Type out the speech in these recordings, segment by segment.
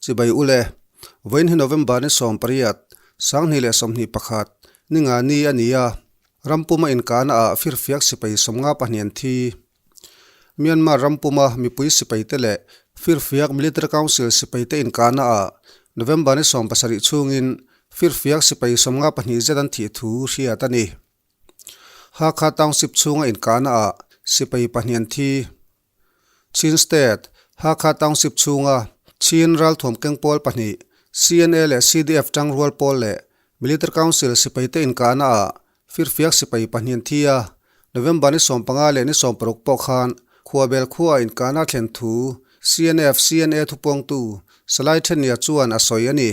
Chibai ule, vawiin hi November ni 18, 2021, ni nga ni a ni a, rampuma inkahna ah firfiak sipai 52 an thi. Myanmar rampuma mipui sipai te leh firfiak Military Council sipai te inkahna ah November ni 17 chhungin firfiak sipai 52 zet an thih thu hriat a ni. Hakha Township chhunga inkahna ah sipai pahnih an thi. Chin State, Hakha Township chhunga Chin ralthuam keng pawl pahnih, CNA leh CDF tangrual pawl leh Military Council sipaite inkahna ah firfiak sipai pahnih an thi a, November ni 15 leh ni 16 pawh khan Khuabel khua inkahna a thlen thu CNF, CNA thupuangtu Salai Thenia chuan a sawi a ni.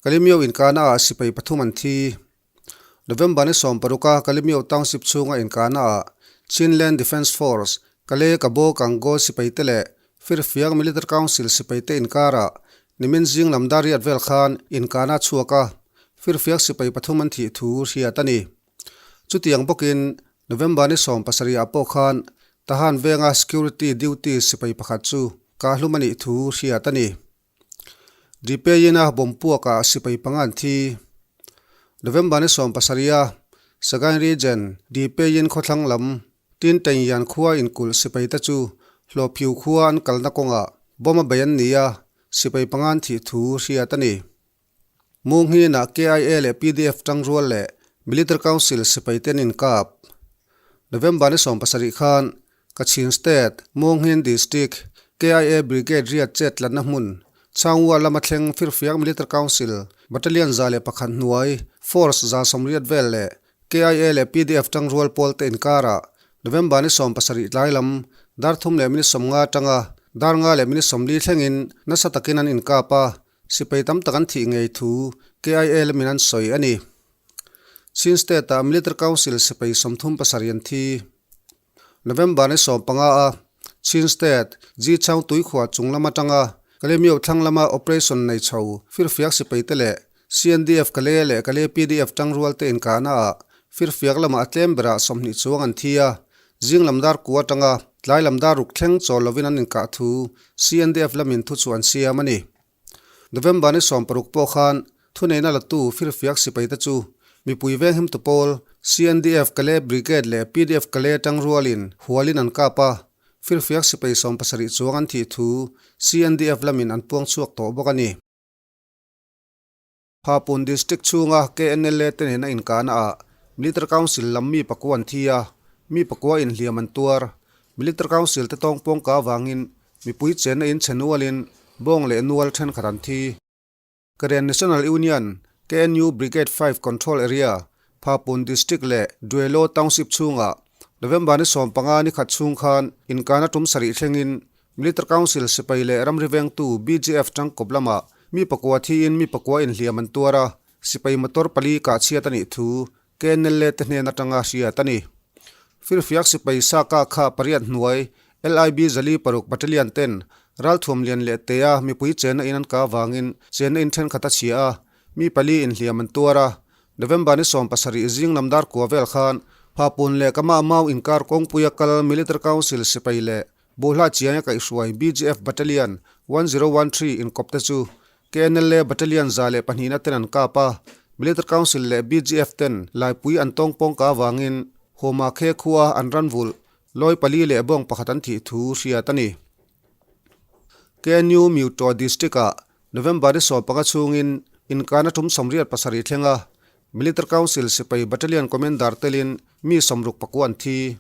Kalimyo inkahna ah sipai pathum an thi. November ni 16 a Kalemyo Township chhunga inkahna ah Chinland Defence Force, Kale Kabo Kangaw sipaite leh Firfiak Military Council sipaite inkarah nimin zing lam dar riat vel khan inkahna a chhuak a, Firfiak sipai pathum an thih thu hriat a ni. Chutiang bawkin November ni 17 ah pawh khan Tahan venga Security Duty sipai pakhat chu kahhlum a nih thu hriat a ni. Dipeiin-a bawmpuakah sipai panga an thi. November ni 17 a Sagaing Region Dipeiin khawthlang lam Tin Tengyan khua inkulh sipai te chu Hlawhphiu khua an kalna kawngah bomb a bei an ni a, sipai panga an thih thu hriat a ni. Munghinah KIA leh PDF tangrual leh Military Council sipai te an inkap. November ni 17 khan Kachin State, Munghin District, KIA Brigade riat chet tlatna hmun, Changwa lama thleng Firfiak Military Council Battalion 101 hnuai Force 180 vel leh KIA leh PDF tangrual pawl te inkarah November ni 17 tlai lam dar thum leh minute 50 atanga dar nga leh minute 40 thlengin nasa takin an inkap a, sipai tam tak an thih ngei thu KIA lamin an sawi a ni. Chin State-ah Military Council sipai 37 an thi. November ni 15 a Chin State, Jichang tuikhua chung lam atanga Kalemyo thlang lama operation nei chho firfiak sipai te leh CNDF Kale leh Kale PDF tangrual te inkahna ah firfiak lamah a tlem berah 20 chuang an thi a, zing lam dar ku atanga tlai lam dar ruk thleng chawl lovin an inkah thu CNDF lamin thu chu an siam a ni. November ni 16 pawh khan thuneihna latu firfiak sipai te chu mipui venghim tu pawl CNDF Kale Brigade leh PDF Kale tangrualin hualin an kap a, firfiak sipai 70 chuang an thih thu CNDF lamin an puang chhuak tawh bawk a ni. Phapun District chhunga KNLA te nena inkahna ah Military Council lam mi pakua an thi a, mi pakua inhliam an tuar. Military Council te tawng pawngka avangin mipui chenna in chhe nualin bawng leh nual thenkhat an thi. Karen National Union, KNU Brigade 5 Control Area, Phapun District leh Duelo Township chhungah November ni 15 ni khat chhung khan inkahna tum sarih thlengin Military Council sipai leh ramri vengtu BGF tangkawp lamah mi pakua thiin mi pakua inhliam an tuar a, sipai motor pali kah chhiat a nih thu KNLA te hnen atanga hriat a ni. Firfiak sipai sa kah kha pariat hnuai LIB zali paruk battalion ten ralthuam lian leh tea mipui chenna in an kah vangin chenna in thenkhat a chhia a, mi pali inhliam an tuar a. November ni 17 zing lam dar kua vel khan Phapun leh Kama Mau inkar kawngpuia kal Military Council sipai leh Buhla chianga kaihhruai BGF Battalion 1013 inkawp te chu KNLA Battalion 102 na ten an kap a, Military Council leh BGF ten laipui an tawng pawngka avangin Homa Khe khua an ran vulh lawi pali leh bawng pakhat an thih thu hriat a ni. KNU Mewtaw District-ah November ni 15 chhungin inkahna tum 87 thleng a, Military Council sipai Battalion Commander telin mi 64 an thi.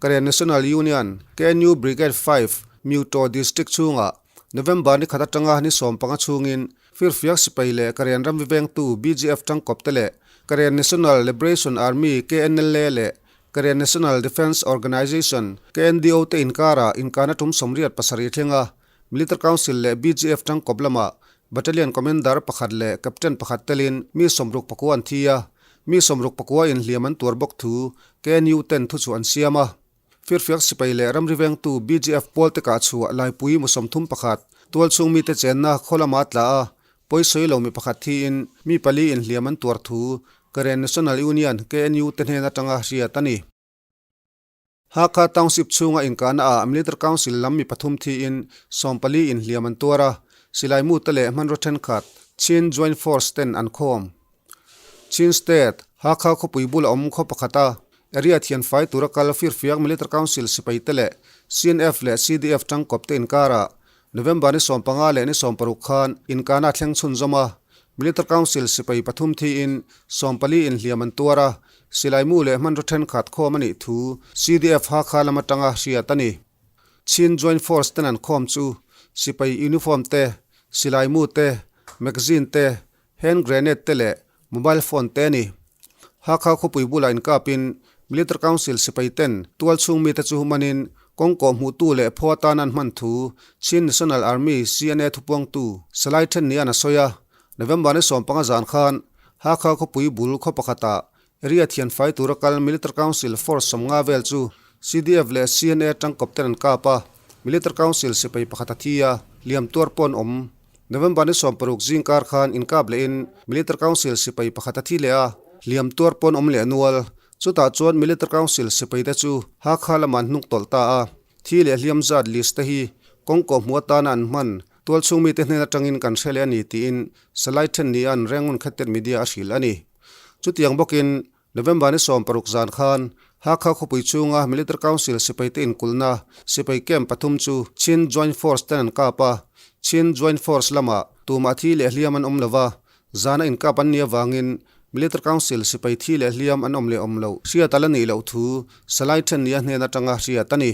Karen National Union, KNU Brigade 5, Mewtaw District chhungah November ni khat atanga ni 15 chhungin Firfiak sipai leh Karen ram vivengtu BGF tangkawp te leh Karen National Liberation Army, KNLA, leh Karen National Defence Organization, KNDO, te inkarah inkahna tum 87 thleng a, Military Council leh BGF tangkawp lamah Battalion Commander pakhat leh Captain pakhat telin mi 64 an thi a, mi 64 inhliam an tuar bawk thu KNU ten thu chu an siam a. Firfiak sipai leh ramri vengtu BGF pawl te kah chhuah laipui mu 31 tual chhung mite chenna khaw lama tla a, pawisawi lo mi pakhat thiin mi pali inhliam an tuar thu Karen National Union, KNU, te hnen atanga hriat a ni. Hakha Township chhunga inkahna ah Military Council lam mi pathum thiin 14 inhliam an tuar a. Silai mute leh hmanraw thenkhat Chin Joint Force ten an khawm. Chin State, Hakha khawpui bula awm khaw pakhata area thianfai tura kal firfiak Military Council sipai te leh CNF leh CDF tangkawp te inkarah November ni 15 leh ni 16 khan inkana thleng chhunzawm a, Military Council sipai pathum thiin 14 inhliam an tuar a, silai mu leh hmanraw thenkhat khawm a nih thu CDF Hakha lam atanga hriat a ni. Chin Joint Force ten an khawm chu sipai uniform te, silai mu te, magazine te, Hand grenade te leh mobile phone te a ni. Hakha khawpui bulah inkapin Military Council sipai ten tual chhung mite chu manin kawng kawh hmuhtu leh phaw atan an hman thu Chin National Army, CNA, thupuangtu Salai Then Nian a sawi a. November ni 15 zan khan Hakha khawpui bul khaw pakhatah area thianfai tura kal Military Council force 50 vel chu CDF leh CNA tangkawp ten an kap a, Military Council sipai pakhat a thi a, hliam tuar pawh an awm. November ni 16 zing kar khan inkap lehin Military Council sipai pakhat a thi leh a, hliam tuar pawh an awm leh nual. Chutah chuan Military Council sipai te chu Hakha lamah an hnuk tawlh ta a, thi leh hliam zat list te hi kawng kawh hmuh atana an hman tual chhung mite hnen atangin kan hre leh a ni tiin Salai Then Nian Rengun Khatet Media a hrilh a ni. Chutiang bawkin November ni 16 zan khan Hakha khawpui chhunga Military Council sipaite inkulhna sipai camp pathum chu Chin Joint Force ten an kap a, Chin Joint Force lamah tumah thi leh hliam an awm lo va, zana inkap an nih avangin Military Council sipai thi leh hliam an awm leh awm loh hriat a la nih loh thu Salai Then Nia hnen atanga hriat a ni.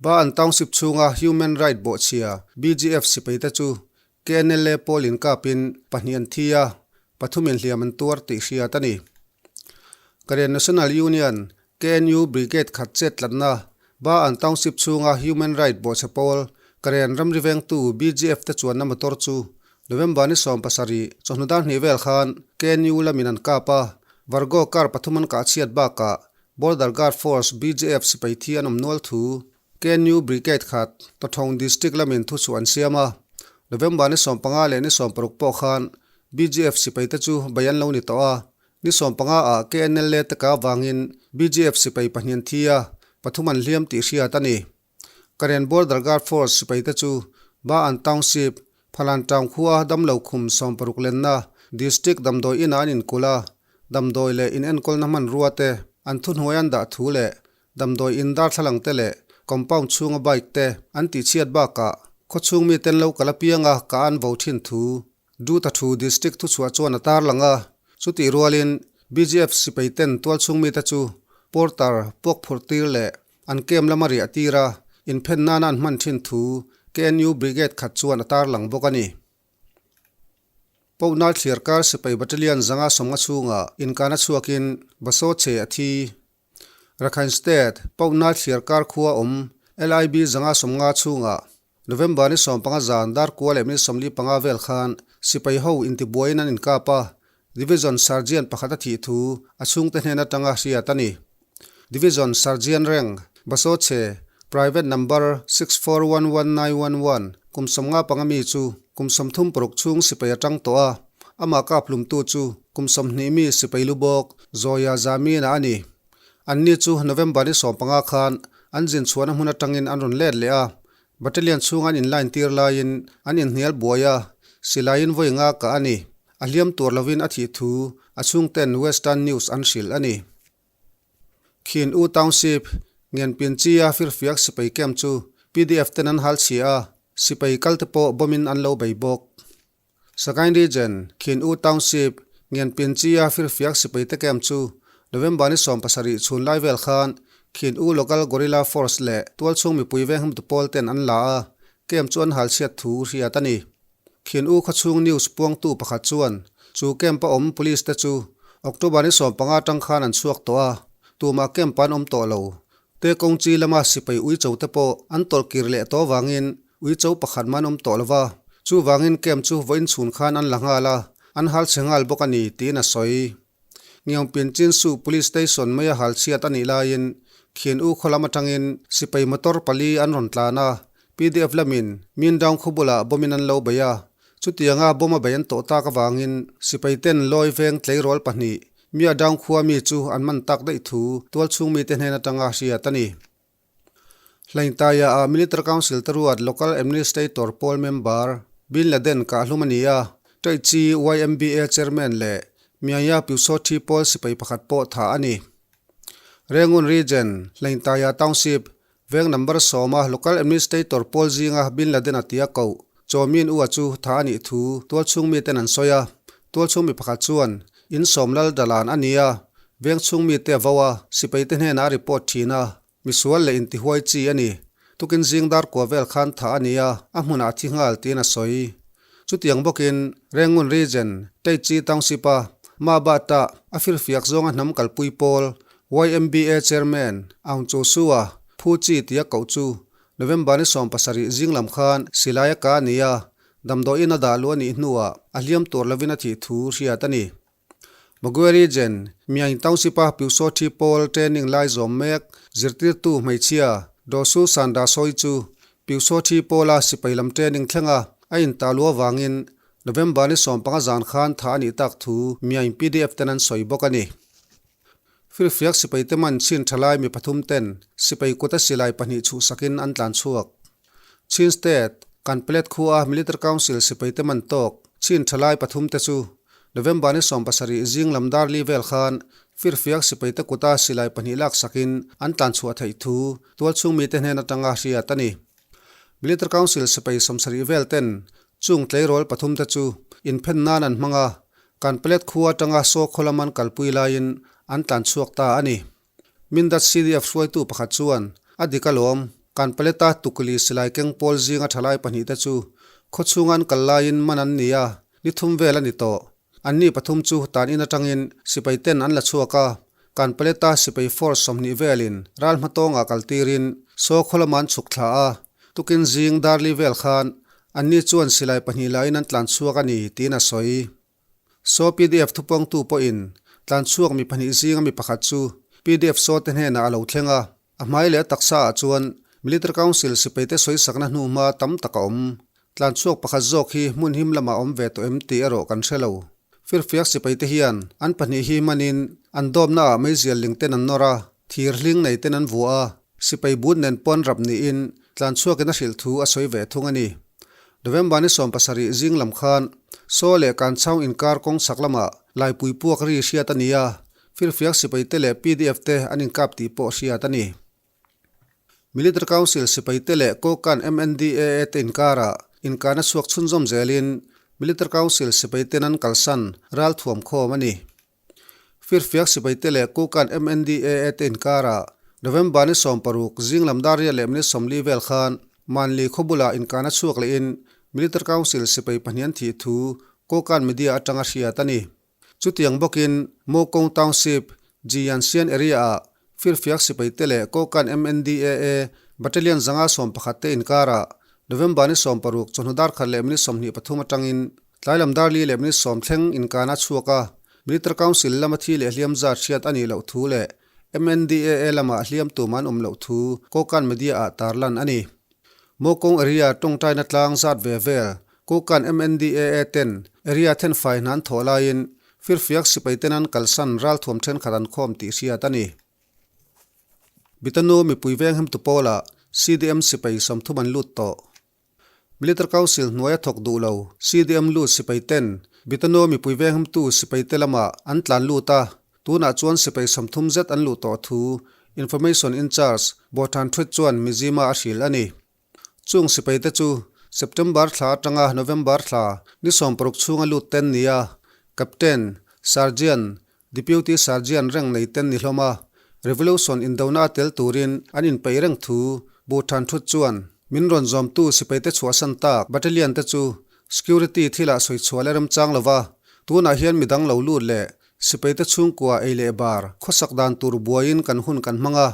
Ba an Township chhunga Human Right bawhchhia BGF sipaite chu KNLA pawl inkapin pahnih an thi a, pathum inhliam an tuar tih hriat a ni. Karen National Union, KNU, Brigade khat chet tlatna Ba an Township chhunga Human Right bawhchhe pawl Karen ramri vengtu BGF te chuanna motor chu November ni 17 chawhnu dar hnih vel khan KNU lamin an kap a, Vargo car pathum an kah chhiat bakah Border Guard Force, BGF, sipai thi an awm nual thu KNU Brigade khat Tothong District lamin thu chhuah an siam a. November ni 15 leh ni 16 pawh khan BGF sipai te chu bei an lo ni tawh a. Ni 15 ah KNLA te ka avangin BGF sipai pahnih an thi a, pathum an hliam tih hriat a ni. Karen Border Guard Force sipai te chu Ba An Township, Phalan Town khua damlo khum 60 lenna District damdawi inah an inkulh a, damdawi leh inenkawlna hmanrua te an thuhnuai an dah thu leh damdawi in darthlalang te leh compound chhunga bike te an tihchhiat bakah khawchhung miten lo kal apianga ka an vo thin thu Duta thu District thuchhuah chuan a tarlang a, chutih rualin BGF sipai ten tualchhung mite chu porter puak phurh tir leh an camp lama riah tir a, inphen nana an hman thin thu KNU Brigade khat chuan a tarlang bawk a ni. Pohnal thliar kar sipai battalion 150 chhungah inkana chhuakin Baso che a thi. Rakhine State, Pohnal thliar kar khua awm LIB 150 chhungah November ni 15 zan dar kua leh minute 45 vel khan sipai ho intibuaiin an inkap a, Division Sergeant pakhat a thih thu a chhungte hnen atanga hriat a ni. Division Sergeant rank, Baso Che, Private Number 6411911, kum 55 mi chu kum 36 chhung sipai a tang tawh a, amah kap hlumtu chu kum 20 mi sipai lu bawk Zoya Zamina a ni. Anni chu November ni 15 khan an zin chhuahna hmun atangin an rawn let leh a, battalion chhung an inline tir laiin an inhnial buai a, silaiin vawi nga kah a ni. A hliam tur lovin a thih thu a chhungten Western News an hrilh a ni. Khin U Township, Ngenpin Chia firfiak sipai camp chu PDF ten an hal chhia a, sipai kalte pawh bomb-in an lo bei bawk. Sagaing Region, Khin U Township, Ngenpin Chia firfiak sipai te camp chu November ni 17 chhun lai vel khan Khin U Local Guerrilla Force leh tualchhung mipui venghmtu pawl ten an la a, camp chu an hal chhiat thu hriat a ni. Khin U khawchhung news puangtu pakhat chuan chu camp a awm police te chu October ni 15 atang khan an chhuak tawh a, tumah camp an awm tawh lo. Te kawng chi lama sipai uicho te pawh an tawlh kir leh tawh avangin uicho pakhat man awm tawh lova, chuvangin camp chu vawiin chhun khan an la nghal a, an hal chhe nghal bawk a ni tiin a sawi. Ngiaungpin Chinsu Police Station maia hal chhiat a nih laiin Khin U khaw lam atangin sipai motor pali an rawn tlan a, PDF lamin Mindaung khaw bulah bomb-in an lo bei a, chutianga bomb a bei an tawh tak avangin sipai ten lawi veng tleirawl pahnih Miadaung khua mi chu an man tak daih thu tualchhung mite hnen atanga hriat a ni. Hlaintaya ah Military Council te ruat Local Administrator pawl member Bin Laden kah hlum a ni a, Taichi YMBA Chairman leh Myanya Pyusawthi pawl sipai pakhat pawh thah a ni. Rengun Region, Hlaintaya Township, Veng number sawma Local Administrator pawl zinga Bin Laden a tia koh Chaw Min Ua chu tha a nih thu tualchhung miten an sawi a. Tualchhung mi pakhat chuan in sawm lal dalan a ni a, veng chhung mite a vo a, sipaite hnenah a report thin a, misual leh intihuai chi a ni. Tukin zing dar kua vel khan tha a ni a, a hmunah a thi nghal tiin a sawi. Chutiang bawkin Rengun Region, Teichi Township-a Ma Ba Ta a firfiak zawnga hnam kalpui pawl YMBA Chairman Aung Cho Su-a Phu Chi tia koh chu November ni 17 zing lam khan silai a ka a ni a, damdawiin a dah luh a nih hnuah a hliam tur lovin a thih thu hriat a ni. Magwe Region, Myaing Township-a Pyusawthi pawl training lai zawm mek zirtirtu hmeichhia Dosu Sanda sawi chu Pyusawthi pawla sipai lam training thlenga a intah luh avangin November ni 15 zan khan thah a nih tak thu Myaing PDF ten an sawi bawk a ni. Firfiak sipai te man chin thalai mi pathum ten sipai kuta silai pahnih chhuhsakin an tlan chhuak. Chin State, Kanplet khua Military Council sipai te man tawk chin thalai pathum te chu November ni 17 zing lam dar li vel khan firfiak sipai te kuta silai pahnih laksakin an tlan chhuah theih thu tualchhung mite hnen atanga hriat a ni. Military Council sipai 70 vel ten chung tleirawl pathum te chu inphen nan an hmang a, Kanplet khua atanga saw khaw lam an kalpui laiin an tlan chhuak ta a ni. Mindat CDF hruaitu pakhat chuan, A dik alawm, Kanpaleta tukli silai keng pawl zinga thalai pahnih te chu khawchhunga an kal laiin man an ni a, ni thum vel a ni tawh. Anni pathum chu tan in atangin sipai ten an la chhuak a, Kanpaleta sipai force 20 velin ral hmatawngah kal tirin saw khaw lama an chhuk thla a, tukin zing darli vel khan anni chuan silai pahnih laiin an tlan chhuak a ni tiin a sawi. Saw PDF thupawngtu pawhin tlan chhuak mi pahnih zinga mi pakhat chu PDF saw te hnenah a lo thleng a, a hmai leh a taksa ah chuan Military Council sipai te sawisakna hnuhma tam tak a awm. Tlan chhuak pakhat zawk hi hmun him lamah awm ve tawh em tih erawh kan hre lo. Firfiak sipai te hian an pahnih hi manin an dawmna ah meizial ling ten an nawr a, thir hling nei ten an vuah a, sipai but nen pawn rap niin tlan chhuakin a hrilh thu a sawi ve thung a ni. November ni 17 zing lam khan Saw leh Kanchhang inkar kawng chhak lamah laipui puak ri hriat a ni a, firfiak sipai te leh PDF te an inkap tih pawh hriat a ni. Military Council sipai te leh Kokan MNDAA te inkarah inkahna chhuak chhunzawm zelin Military Council sipai ten an kalsan ral thuam khawm a ni. Firfiak sipai te leh Kokan MNDAA te inkarah November ni 16 zing lam dar riat leh minute 40 vel khan Manli khaw bulah inkahna chhuak lehin Military Council sipai pahnih an thih thu Kokan media atanga hriat a ni. Chutiang bawkin Mokong Township, Jianxian area-ah firfiak sipai te leh Kokan MNDAA Battalion 111 te inkarah November ni 16 chawhnu dar khat leh minute 23 atangin tlailam dar li leh minute 10 thleng inkana chhuak a, Military Council lama thi leh hliam zat hriat a nih loh thu leh MNDAA lamah hliam tum an awm loh thu Kokan media-ah tarlan a ni. Mokong area tawngtaina tlang zat ve vel Kokan MNDAA ten area thenfai hna an thawh laiin firfiak sipai ten an kalsan ralthuam thenkhat an khawm tih hriat a ni. Bitanu mipui veng hemtu pawlah CDM sipai 30 an lut tawh. Military Council hnuaia thawk duh lo CDM lut sipai ten Bitanu mipui veng hemtu sipai te lamah an tlan lut a, tunah chuan sipai 30 zet an luh tawh thu Information in Charge Bawhthan Thwet chuan Mizima a hrilh a ni. Chung sipai te chu September thla atanga November thla ni 60 chhunga lut ten ni a, Captain, Sergeant, Deputy Sergeant reng nei ten ni hlawm a, Revolution indona a tel turin an inpeih reng thu Bawhthan Thwet chuan min rawn zawmtu sipai te chhuahsan tak Battalion te chu Security thilah sawi chhuah leh remchang lova, tunah hian midang lo lut leh sipai te chhungkua ei leh bar khawsak dan tur buaiin kan hun kan hmang a,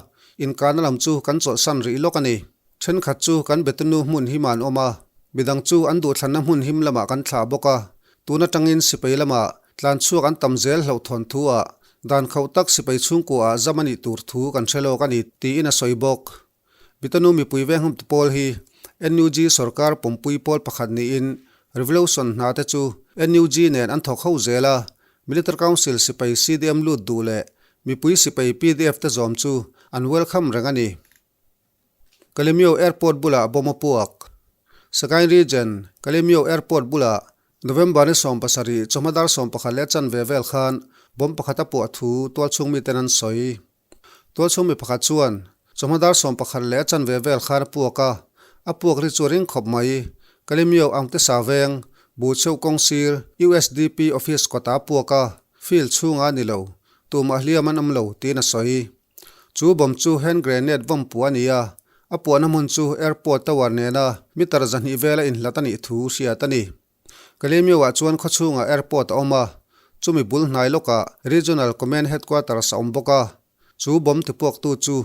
inkahna lam chu kan chawlhsan rih lawk a ni. Thenkhat chu kan betunu hmun him an awm a, midang chu an duhthlanna hmun him lamah kan thlah bawk a, tun atangin sipai lamah tlan chhuak an tam zel hlauhthawn thu ah dan khauh tak sipai chhungkua ah zam a nih tur thu kan hre lawk a ni tiin a sawi bawk. Bitanu mipui veng hmtu pawl hi NUG sarkar pawmpui pawl pakhat niin Revolution hna te chu NUG nen an thawk ho zel a, Military Council sipai CDM lut duh leh mipui sipai PDF te zawm chu an welcome reng a ni. Kalemyo Airport bulah bomb a puak. Sagaing Region, Kalemyo Airport bulah November ni 17 chawhma dar 11 leh chanve vel khan bomb pakhat a puah thu tualchhung miten an sawi. Tualchhung mi pakhat chuan chawhma dar 11 leh chanve vel khan a puak a, a puak ri chu a ring khawp mai. Kalemyo Angtesa veng, Buchheuh kawng sir, USDP office kawtah a puak a, field chhungah a ni lo, tumah hliam an awm lo tiin a sawi. Chu bomb chu hand grenade vawm puah a ni a, a puahna hmun chu airport tower nena meter 200 vela inhlat a nih thu hriat a ni. Kalemyo-ah chuan khawchhungah airport a awm a, chumi bul hnai lawkah Regional Command Headquarters a awm bawk a. Chu bomb tipuaktu chu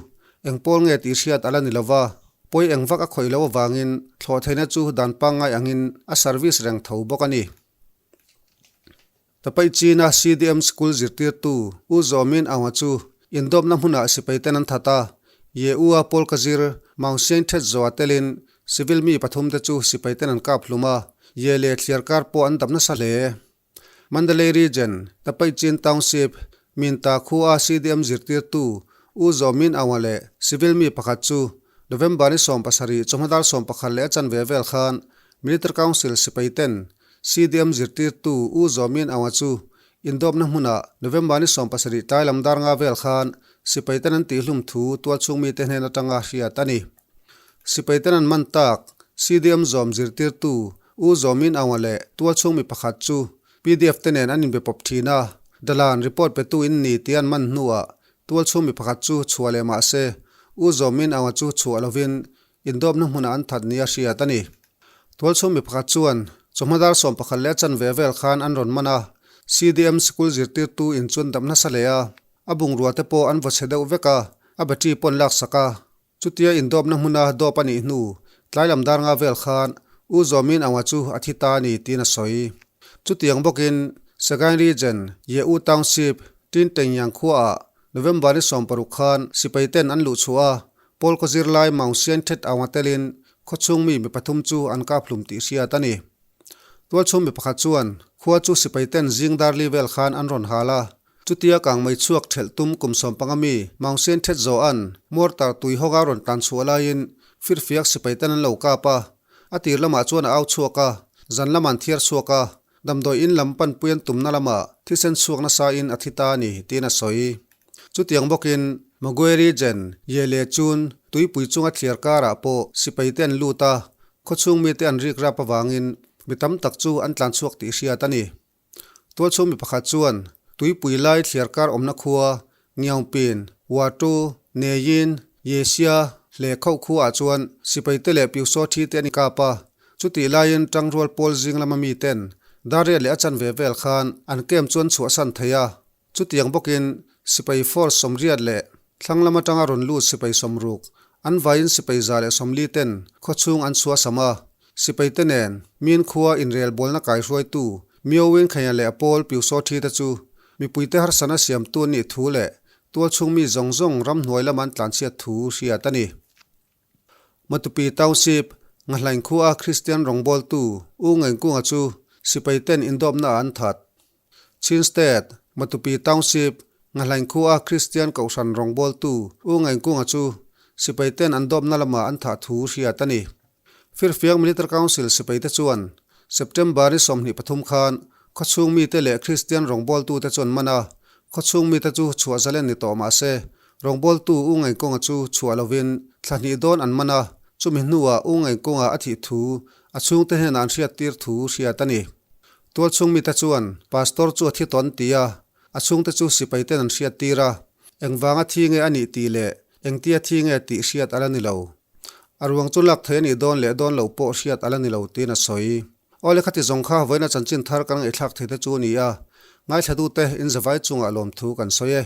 eng pawl nge tih hriat a la ni lova, pawi eng vak a khawih loh avangin thlawhtheihna chu dan pangngai angin a service reng tho bawk a ni. Tapai China CDM School zirtirtu U Zaw Min Aung-a chu indawpna hmunah sipai ten an that a, Ye U-a pawl ka zir Maung Siang Thet Zaw-a telin civil mi pathum te chu sipai ten an kap hlum a, Ye leh thliar kar pawh an dap nasa hle. Mandalay Region, Tapai Chin Township, Min Ta Khu-a CDM zirtirtu U Zaw Min Aung-a leh civil mi pakhat chu November ni 17 chawhma dar 11 leh a chanve vel khan Military Council sipai ten CDM zirtirtu U Zawmin Aunga chu indawpna hmunah November ni 17 tlai lam dar nga vel khan sipaiten an tihhlum thu tualchhung mite hnen atanga hriat a ni. Sipaiten an man tak CDM zawm zirtirtu U Zawmin Aunga leh tualchhung mi pakhat chu pdf te nen an inbe pawp thin a, Dalan report petu in ni tih an man hnuah tualchhung mi pakhat chu chhuah leh mah se U Zawmin Aunga chu chhuah lovin Indawpna hmunah an that nia hriat a ni. Tualchhung mi pakhat chuan chawhma dar 11 leh chanve vel khan an rawn man a, CDM sikul zirtirtu in chuan dam nasa hle a, a bungrua te pawh an vaw chhe deuh vek a, a battery pawh an laksak a. Chutia indawpna hmuna dawp a nih hnu tlai lam dar nga vel khan U Zawmin Aunga chu a thi ta a ni tiin a sawi. Chutiang bawkin Sagaing Region, Ye U Township, Tin Tengyang khuaah November ni 60 khan sipai ten an luh chhuah a, Pawl ka zirlai Maung Sian Thet Aunga telin khawchhung mi mi pathum chu an kap hlum tih hriat a ni. Tualchhung mi pakhat chuan khua chu sipai ten zing dar li vel khan an rawn hal a, chutia kang mei chhuak thelh tum kum 15 mi Maung Sian Thet Zawh-a'n mortar tui hawka rawn tlan chhuah laiin firfiak sipai ten an lo kap a, a tir lamah chuan a au chhuak a, zan lamah an thiar chhuak a, damdawi in lam panpui an tumna lamah thisen chhuak nasa in a thi ta a ni tiin a sawi. Chutiang bawkin Magwe Region, Ye leh Chun, tuipui chunga thliar karah pawh sipai te an lut a, khawchhung mite an rik rap avangin mi tam tak chu an tlan chhuak tih hriat a ni. Tualchhung mi pakhat chuan tuipui lai thliar kar awmna khua Ngiaungpin, Watu, Neyin, Yesia leh Khoh khuaah chuan sipai te leh Piusaw thi te an inkap a, chutih laiin Tangrual pawl zing lama miten Dariat leh a chanve vel khan an camp chu an chhuahsan thei a. Chutiang bawkin sipai force 80 leh thlang lam atanga rawn lut sipai 60, an vaiin sipai 140 ten khawchhung an chhuahsam a, sipai te nen Min khua inrel bawlna kaihruaitu Miowin Khanya leh a pawl Piusaw thi te chu mipuite harsana siamtu an nih thu leh tualchhung mi zawng zawng ramhnuai lama an tlanchhiat thu hriat a ni. Matupi Township, Ngahlain khua Kristian rawngbawltu U Ngengkunga chu sipai ten indawpna ah an that. Chin State, Matupi Township, Ngahlain khua Kristian Kohhran rawngbawltu U Ngengkunga chu sipai ten an dawpna lamah an thah thu hriat a ni. Firfiak Military Council sipai te chuan September ni 23 khan khawchhung mite leh Kristian rawngbawltute chu an man a, khawchhung mite chu chhuah zalen ni tawh mah se rawngbawltu U Ngengkunga chu chhuah lovin thla hnih dawn an man a, chumi hnuah U Ngengkunga a thih thu a chhungte hnenah an hriattir thu hriat a ni. Tualchhung mite chuan Pastor chu a thi tawn ti a, a chhungte chu sipai ten an hriattir a, engvanga thi nge a nih tih leh engtia thi nge tih hriat a la ni lo. A ruang chu lak thei a nih dawn leh dawn loh pawh hriat a la ni lo tiin a sawi. Aw le khati zawng kha vawiina chanchin thar kan ngaihthlak thei te chu a ni a, ngaithlatute in zavai chungah lawmthu kan sawi e.